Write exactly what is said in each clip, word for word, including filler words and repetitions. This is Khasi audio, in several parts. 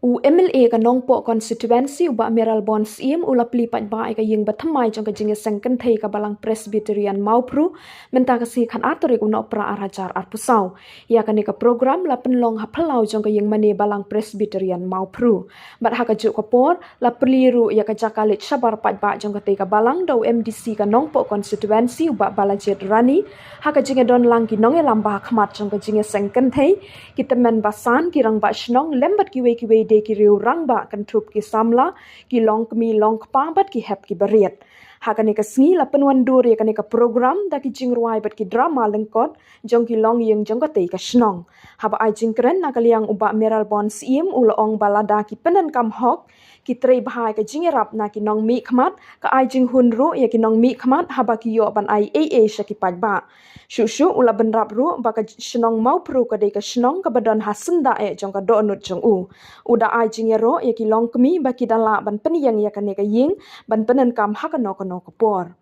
U M L A ka Nongpoh Constituency u Bah Mayralborn Syiem u la plie paidbah ïa ka ïing bathymmai jong ka jingïaseng kynthei ka Balang Presbyterian Mawphru mynta ka sngi khatar tarik u Nohprah ar hajar arphew saw. Ïa kane ka program la pynlong ha phyllaw jong ka ïing mane Balang Presbyterian Mawphru. Bad ha kajuh ka por la plie ruh ïa ka jaka leit shabar paidbah jong katei ka balang da u M D C ka Nongpoh Constituency u Bah Balajied Rani, ha ka jingïadon lang ki nongïalam ba ha khmat jong ka jingïaseng kynthei, ki tymmen basan, ki rangbah shnong lem bad kiwei kiwei de ki riew rangbah kynthup ki samla, ki longkmie longkpa bad ki hep ki barit. Ha kane ka sngi la pynwandur ïa kane ka program da ki jingrwai bad ki drama lyngkot jong ki longïing jong katei ka shnong. Haba ai jingkren na ka liang u Bah Mayralborn Syiem u la ong ba lada ki pyndonkam hok, ki trei bha ïa ka jingïarap na ki nongmihkhmat, ka ai jinghun ruh ïa ki nongmihkhmat haba ki ïoh ban ai ei ei sha ki paidbah. Shuh shuh u la bynrap ruh ba ka shnong Mawphru ka dei ka shnong kaba don ha syndah eh jong ka dohnud jong u. U da ai jingïaroh ïa ki longkmie ba ki da lah ban pynïeng ïa kane ka ïing ban pyndonkam ha kano kano ka por.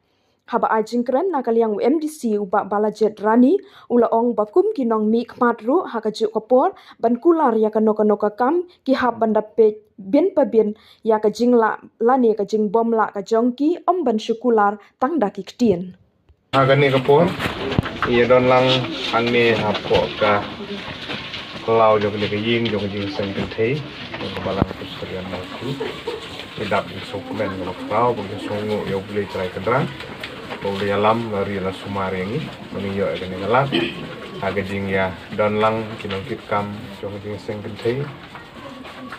Haba ai jingkren na ka liang u M D C u Bah Balajied Rani u la ong ba kum ki nongmihkhmat ruh ha kajuh ka por ban kular ïa kano kano ka kam ki hap ban da peit bynta bynta ïa ka jinglah lane ka jingbymlah ka jong ki, ym ban shu kular tang da ki ktien. Ha kane ka por ngi ïadon lang hangne hapoh ka phyllaw jong kane ka ïing jong ka jingïaseng kynthei jong ka Balang Presbyterian Mawphru. Ngi dap jingsngewkmen kaba khraw bad jingsngewnguh ïa U Blei Trai Kynrad ba u la ïalam, la ri la sumar ïa ngi ba ngin ïoh ïa kane ka lad ha ka jingïadon lang ki nongkitkam jong ka jingïaseng kynthei,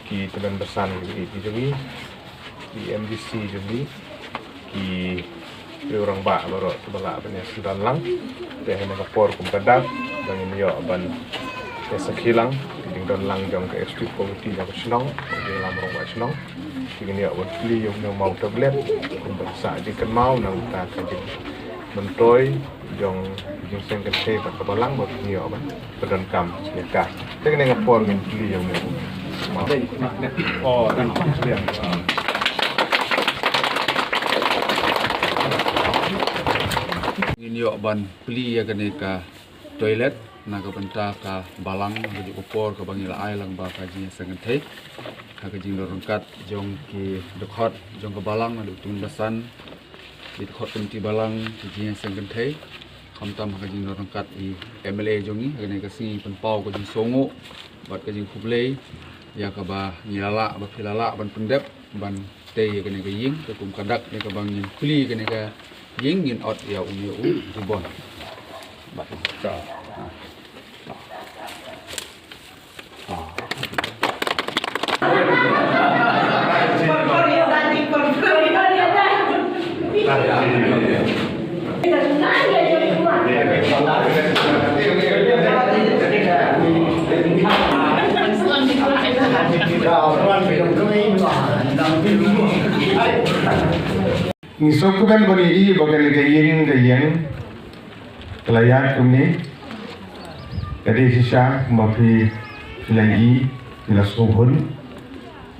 ki tymmen basan, ki jong ngi, ki M D C jong ngi, ki riew rangbah baroh kiba lah ban ïa sdang lang. Te ha kane ka por kum ka dak ba ngin ïoh ban ïa sakhi lang ka jingdon lang jong ka executive committee jong ka shnong, ka jingïalam rangbah shnong. Te ngin ïoh ban plie ïa une u maw tablet kum ban sah jingkynmaw na ka bynta ka jingmyntoi jong ka jingïaseng kynthei bad ka balang ba ngin ïoh ban pyndonkam ïa ka. Te kane ka por ngin plie ïa une u maw. Ngin ïoh ban plie ïa kane ka toilet na ka bynta ka balang ha kajuh ka por kaba ngi la ai lang ba ka jingïaseng kynthei. Ha ka jingdon ryngkat jong ki dkhot jong ka balang, naduh u tymmen basan, ki dkhot komiti balang, ki jingïaseng kynthei, khamtam ha ka jingdon ryngkat i M L A jong ngi, ha kane ka sngi pynpaw ka jingsngewnguh bad ka jingkhublei ïa kaba ngi la lah, ba phi la lah ban pyndep ban tei ïa kane ka ïing. Te kum ka dak ne kaba ngin plie kane ka ïing, ngin ot ïa une u ribbon. Bad ka. Ngi sngewkmen ba ngi i ba kane ka ïing ka ïeng ka la ïaid kumne. Ka dei shisha kumba phi, phi la i, phi la sngewhun.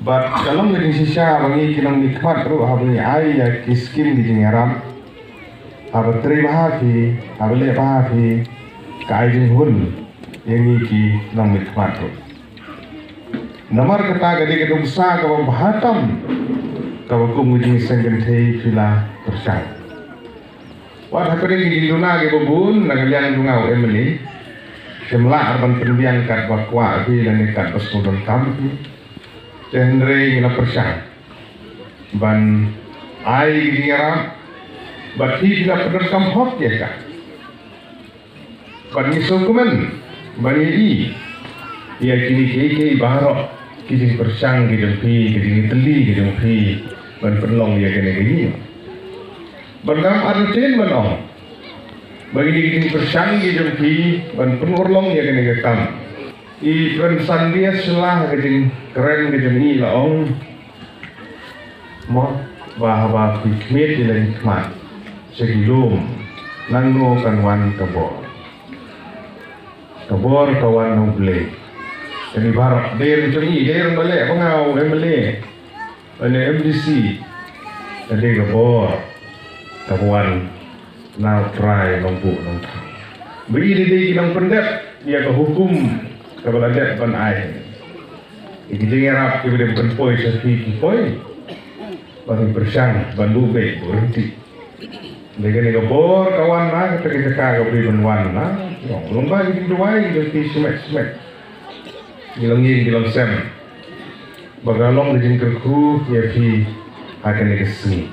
Bad ka long ka jingshisha ba ngi ki nongmihkhmat ruh haba ngi ai ïa ki skim ki jingïarap, haba trei bha phi, haba leh bha phi, ka ai jinghun ïa ngi ki nongmihkhmat ruh. Namar kata ka dei ka nuksa kaba bha tam kaba kum ka jingïaseng kynthei phi la pyrshang. Wat hapdeng ki jingduna kiba bun na ka liang jong nga u M L A, shym lah ban pynbiang katba kwah phi lane katba sngewdonkam phi. Te hynrei ngi la pyrshang ban ai ki jingïarap bad phi phi la pyndonkam hok ïa ka. Bad ngi sngewkmen ba ngi i ïa kine kiei kiei baroh ki jingpyrshang ki jong phi, ki jingtylli ki jong phi ban pynlong ïa kane ka ïing. Bad ngam artatien ban ong ba kine ki jingpyrshang ki jong phi ban pynurlong ïa kane ka kam. I Prince Sandia sla ka jingkren ka jong i la ong mo ba haba phi khmied ïa la ki khmat sha ki lum, nangno kan wan ka bor? Ka bor ka wan na U Blei. Kane baroh dei jong i, dei ruh ba leh ba nga u M L A. Lane M D C, ka dei ka bor kaba wan na U Trai Nongbuh Nongthaw. Ba i dei ki nongpyndep ïa ka hukum kaba la dep ban ai. Ki jingïarap kiba dei ban poi sha phi ki poi. Ba ngi pyrshang ban buh beit buh ryntih. Dei kane ka bor ka wan na kata ka jaka kaba dei ban wan na. Long ba ki jingduwai ki jong phi shimet shimet. Ki long ïing ki long sem. Ba ka long ka jingkyrkhu ïa phi ha kane ka sngi.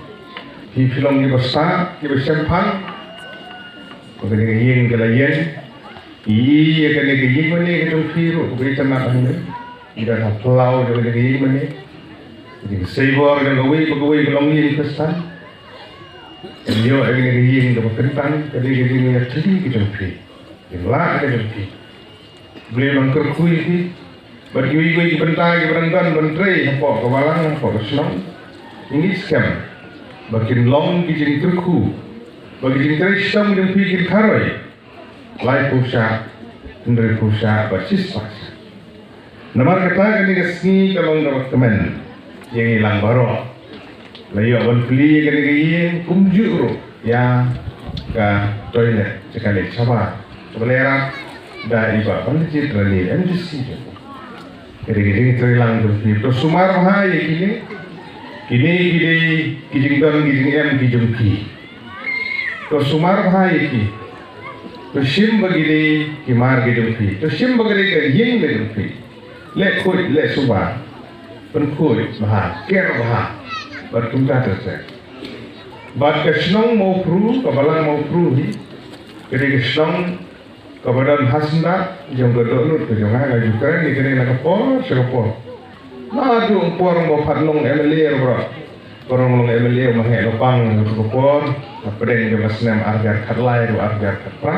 Phi phi long kiba stad kiba shemphang. Ba kane ka ïing ka la ïeng. Ïa kane ka ïing mane ka jong phi ruh kaba itynnad hangne. Ngi don ha phyllaw jong kane ka ïing mane. Ka jingshai bor jong kawei pa kawei ka longïing Khristan. Ngi ïoh ïa kane ka ïing kaba kyntang, ka dei ka jingïatylli ka jong phi. Jinglah ka jong phi. Blei ban kyrkhu ïa phi. Bad kiwei kiwei ki bynta kiba dang don ban trei hapoh ka balang hapoh ka shnong. Ngi ngeit skhem ba kin long ki jingkyrkhu. Ba ki jingtrei shitom jong phi kin kharoi. Laiphew shah, hynriewphew shah bad shispah shah. Namar kata kane ka sngi ka long kaba kmen ïa ngi lang baroh. La ïoh ban plie kane ka ïing kumjuh ruh ïa ka toilet jaka leit shabar. Kaba la ïarap da i Bah Banjit Ranil M D C. Ka dei ka jingtrei lang jong phi. To sumar bha ïa kine. Kine ki dei ki jingdon ki jingem ki jong phi. To sumar bha ïa ki. To shim ba ki dei ki mar ki jong phi. To shim ba ki dei ka ïing ka jong phi. Leh khuid leh suba. Pynkhuid bha, ker bha. Bad kumta ter ter. Bad ka shnong Mawphru, ka balang Mawphru hi. Ka dei ka shnong kaba don ha shnong jong ka dohnud ka jong nga, nga ju kren ïa kane na ka por sha ka por. Naduh por ba phat long M L A ruh, ba long M L A ma heh la pang na ka por, hapdeng jong ka snem ar hajar khatlai ruh ar hajar khatphra.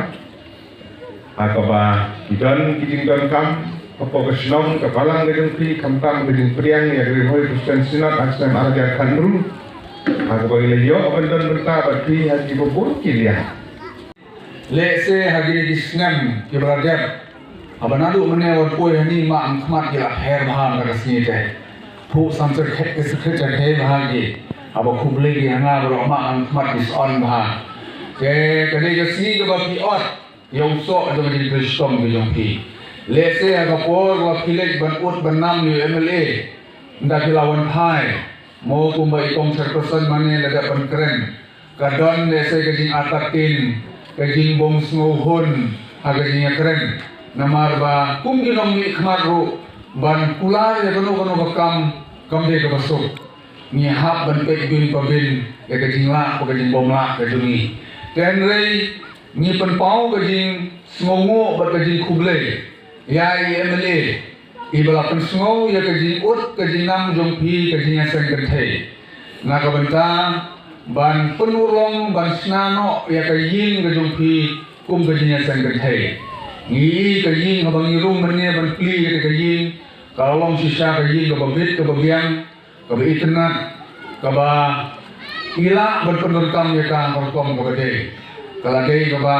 Ha kaba ki don ki jingdonkam hapoh ka shnong ka balang ka jong phi, khamtam ka jingpdiang ïa ka Ri Bhoi Khristan Synod ha snem ar hajar khathynriew. Ha kaba ngi la ïoh ban don bynta bad phi ha kiba bun ki liang. Lehse ha kine ki snem kiba la dep, haba naduh mynne wat poi hani, ma ang khmat ki la pher bha na ka sngi te. Phuh san syrkhet ki syrkhet jahthei bha ki. Haba khublei ki ha nga baroh, ma ang khmat ki son bha. Te ka dei ka sngi kaba phi ot ïa u soh jong ka jingtrei shitom ka jong phi. Lehse ha ka por ba phi leit ban ud ban nam ïa u M L A, ynda phi la wan phai, mo kumba i kong chairperson mane la dep ban kren. Ka don lehse ka jingartatien, ka jingbym sngewhun ha ka jingïakren. Namar ba kum ki nongmihkhmat ruh ban kular ïa kano kano ka kam kam dei kaba suk. Ngi hap ban peit byn pa byn ïa ka jinglah bad ka jingbymlah ka jong ngi. Te hynrei ngi pynpaw ka jingsngewnguh bad ka jingkhublei ïa i M L A. Iba la pynsngew ïa ka jingud ka jingnam jong phi ka jingïaseng kynthei na ka bynta ban pynurlong ban shna noh ïa ka ïing ka jong phi kum ka jingïaseng kynthei. Ngi i ka ïing haba ngi rung mynne ban plie ïa ka ïing ka la long shisha ka ïing kaba bit kaba biang, kaba itynnad, kaba i lah ban pyndonkam ïa ka ha ka rukom kaba dei. Ka la dei kaba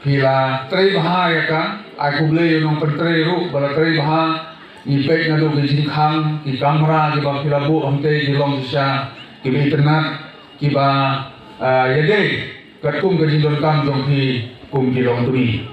phi la trei bha ïa ka, ai khublei ïa u nongpyntrei ruh ba la trei bha. Ngi peit naduh ki jingkhang, ki kamra kiba phi la buh hangtei ki long shisha kiba itynnad, kiba, ah, ïadei katkum ka jingdonkam jong phi kum ki longkmie.